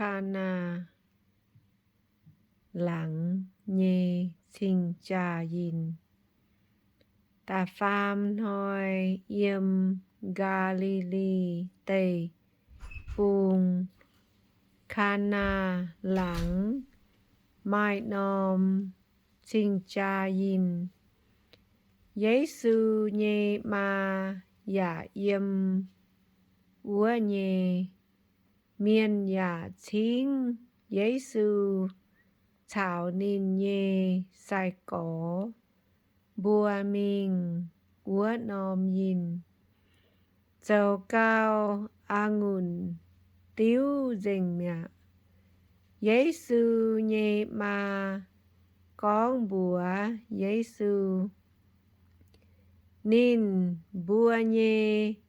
Kaa^naa Laangz nyei Cing-Jaa Yinh. Da'faam hnoi yiem Gaa^li^li Deic-Bung, Kaa^naa Laangz, maaih norm cing-jaa yinh. Yesu nyei maa yaac yiem wuov nyei. Mienh yaac cingv Yesu caux ninh nyei sai-gorx mbuo mingh wuov norm yinh, zoux gau a'ngunc diuv nzengc mi'aqv. Yesu nyei maa gorngv mbuox Yesu, ninh mbuo nyei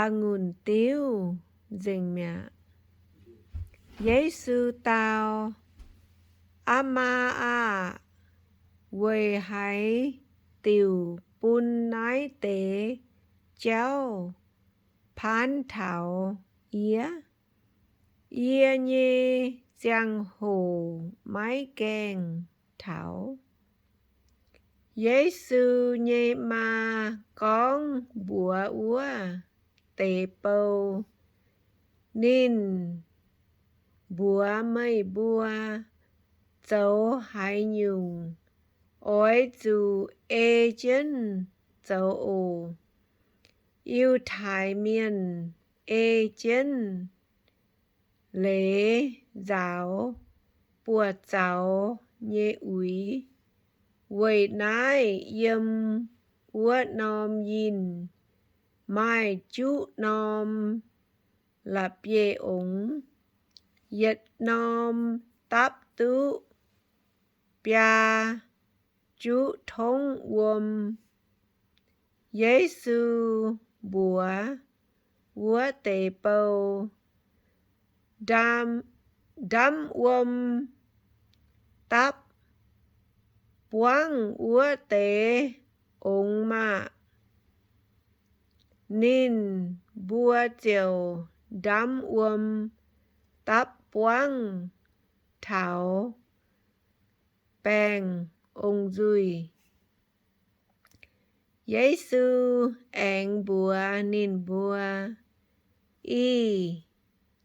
a'ngunc diuv nzengc mi'aqv. Yesu dau, Aa maa aah! Weic haaix diuc bun naaiv deix jauv paanv taux yie? Yie nyei ziangh hoc maiv gaengh taux. Yesu nyei maa gorngv mbuox wuov deix bou, Ninh mbuox meih mbuo, zoux haaix nyungc oix zuqc ei jienv zoux oc. Yiutai Mienh ei jienv leiz nzaaux buoz-zaux nyei uix. Weic naaiv yiem wuov norm yinh maaih juqv norm la'bieiv-ongx. Yietc norm dapv duqv biaa juqv tongv wuom. Yesu mbuox wuov deix bou, Ndamv wuom dapv buangv wuov deix ongx maah! Ninh mbuo ziouc ndamv wuom dapv buangv taux baengh ong-nzuih. Yesu aengx mbuox ninh mbuo, Ih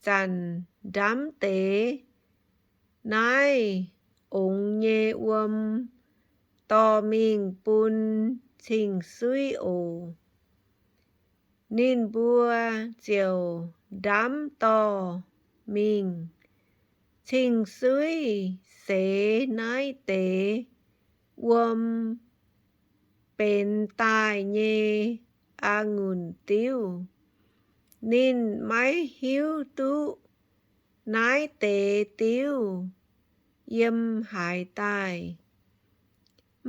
zanc ndamv deix naaiv ongx nyei wuom dorh mingh bun cing-suiv oc. Ninh mbuo ziouc ndamv dorh mingh. Cing-suiv seix naaiv deix wuom benx daaih nyei a'ngunc diuv. Ninh maiv hiuv duqv naaiv deix diuv yiem haaix daaih.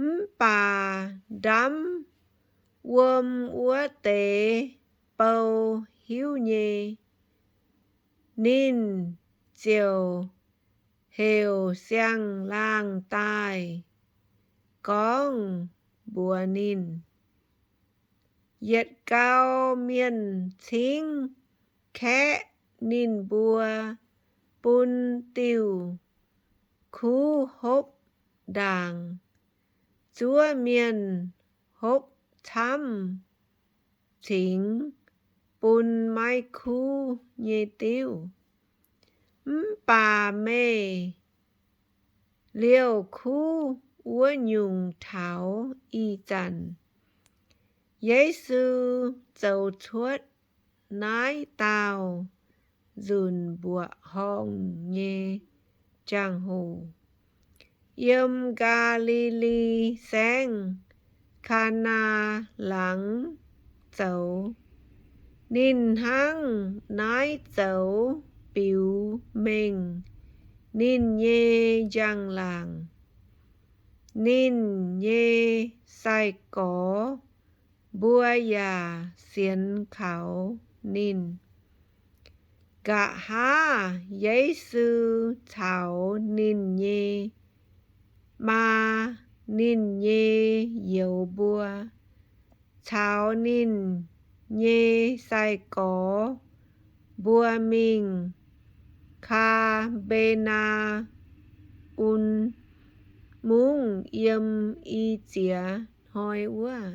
Mv baac ndamv wuom wuov deix bou hiuv nyei. Ninh ziouc heuc siang-laangh daaih gorngv mbuox ninh. Yietc gau mienh cingv kaeqv ninh mbuo bun diuh kuv hopv ndaangc. Zuov mienh hopv camv cingx bun maiv kuv nyei diuv. Mv baac meih liouh kuv wuov nyungc taux ih zanc. Yesu zoux cuotv naaiv dauh nzunc mbuoqc horngh nyei jangx-hoc, yiem Gaa^li^li Saengv, Kaa^naa Laangz zoux. Ninh hnangv naaiv zoux biux mengh ninh nyei njang-laangc. Ninh nyei sai-gorx mbuo yaac sienx kaux ninh. Nqa'haav Yesu caux ninh nyei maa, ninh nyei youz mbuo, caux ninh nyei sai-gorx mbuo mingh Kaa^mbe^naa^un Mungv yiem i ziex hnoi wuov.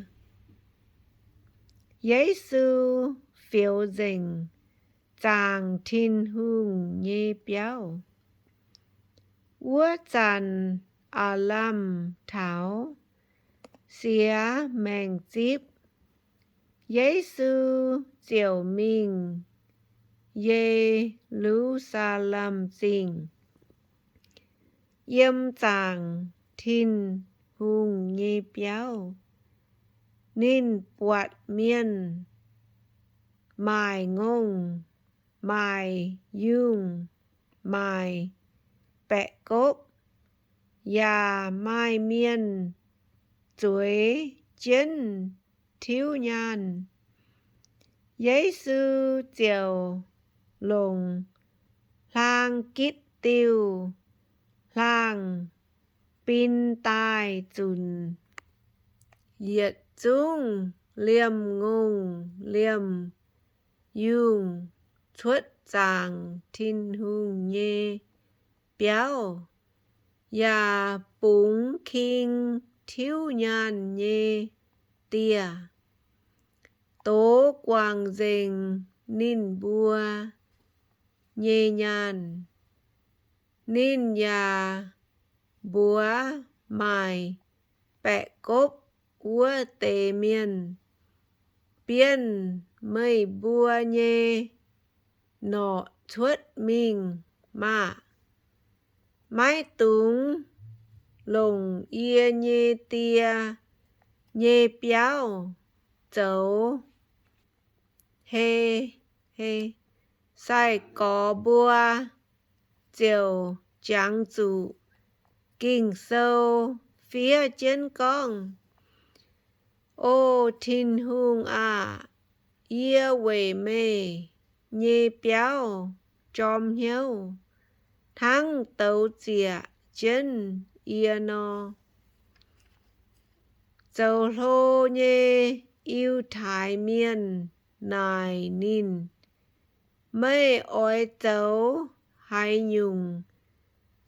Yesu fioux nzengc zaangc Tin-Hungh nyei biauv. Wuov zanc aav lamh taux siex maengc zipv, Yesu ziouc mingh Ye^lu^saa^lem Zingh. Yiem zaangc Tin-Hungh nyei biauv, ninh buatc mienh maaic ngongh, maaic yungh, maaic baeqc gopv, yaac maaih mienh zueiz jienv tiuv nyaanh. Yesu ziouc longc hlang gitv diuh hlaang bin daaih zunc yietc zungv liemh ngongh liemh yungh cuotv zaangc Tin-Hungh nyei biauv, yaac bungx king tiuv nyaanh nyei dieh, dox guangc nzengc ninh mbuo nyei nyaanh. Ninh yaac mbuox maaic baeqc gopv wuov deix mienh, Bienh meih mbuo nyei norqc cuotv mingh maah! Maiv dungx longc yie nyei Die nyei biauv zoux hei. Sai-gorx mbuo ziouc jangx zuqc Ging-Sou fiev jienv gorngv, O Tin-Hungh aah! Yie weic meih nyei biauv jorm hnyouv hnangv douz zieqc jienv yie nor. Zoux hlo nyei Yiutai Mienh naaic ninh, Meih oix zoux haaix nyungc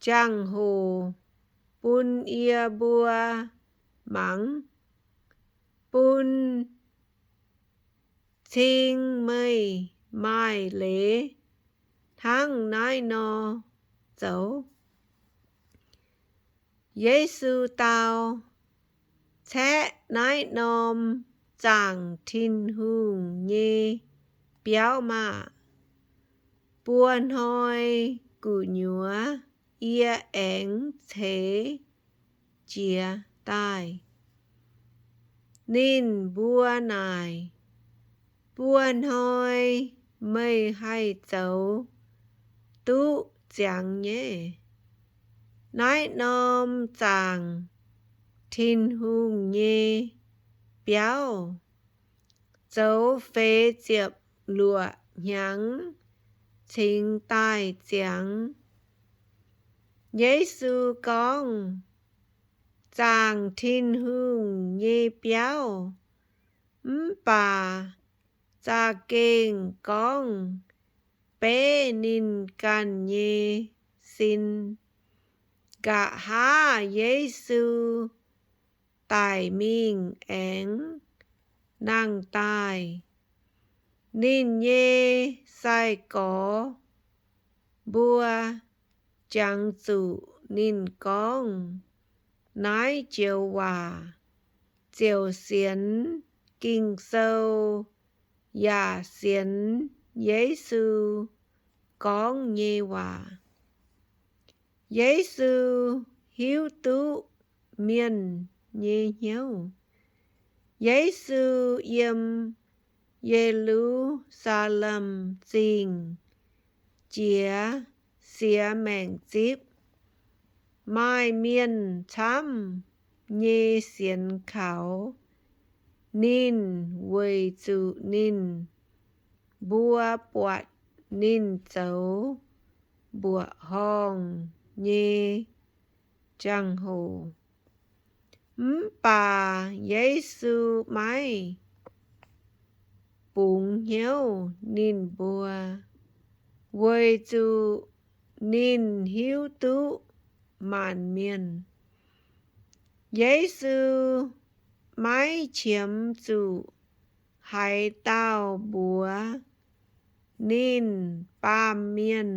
jangx-hoc bun yie mbuo mangc, bun cing meih maaih leiz hnangv naaiv nor zoux? Yesu dau, Caeqv naaiv norm zaangc Tin-Hungh nyei biauv maah! Buo hnoi gu'nyuoz yie aengx ceix jiez daaih. Ninh mbuo naaic, Buo hnoi meih haih zoux duqv ziangx nyei. Naaiv norm zaangc Tin-Hungh nyei biauv zoux feix ziepc luoqc hnyangx cingx daaih ziangx. Yesu gorngv, Zaangc Tin-Hungh nyei biauv mv baac za'gengh gorngv beiv ninh ganh nyei sin. Nqa'haav Yesu daic mingh aengx nangh daaih, ninh nyei sai-gorx mbuo jangx zuqc ninh gorngv naaiv joux waac ziouc sienx Ging-Sou yaac sienx Yesu gorngv nyei waac. Yesu hiuv duqv mienh nyei hnyouv. Yesu yiem Ye^lu^saa^lem Zingh jiex siex maengc zipv. Maaih mienh camv nyei sienx kaux ninh weic zuqc ninh mbuo buatc ninh zoux mbuoqc horngh nyei jangx-hoc. Mv baac Yesu maiv bungx hnyouv ninh mbuo, weic zuqc ninh hiuv duqv maanc mienh. Yesu maiv qiemx zuqc haaix dauh mbuox ninh baamh mienh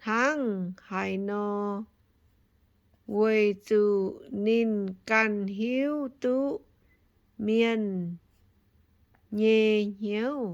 hnangv haaix nor, weic zuqc ninh ganh hiuv duqv mienh nyei hnyouv.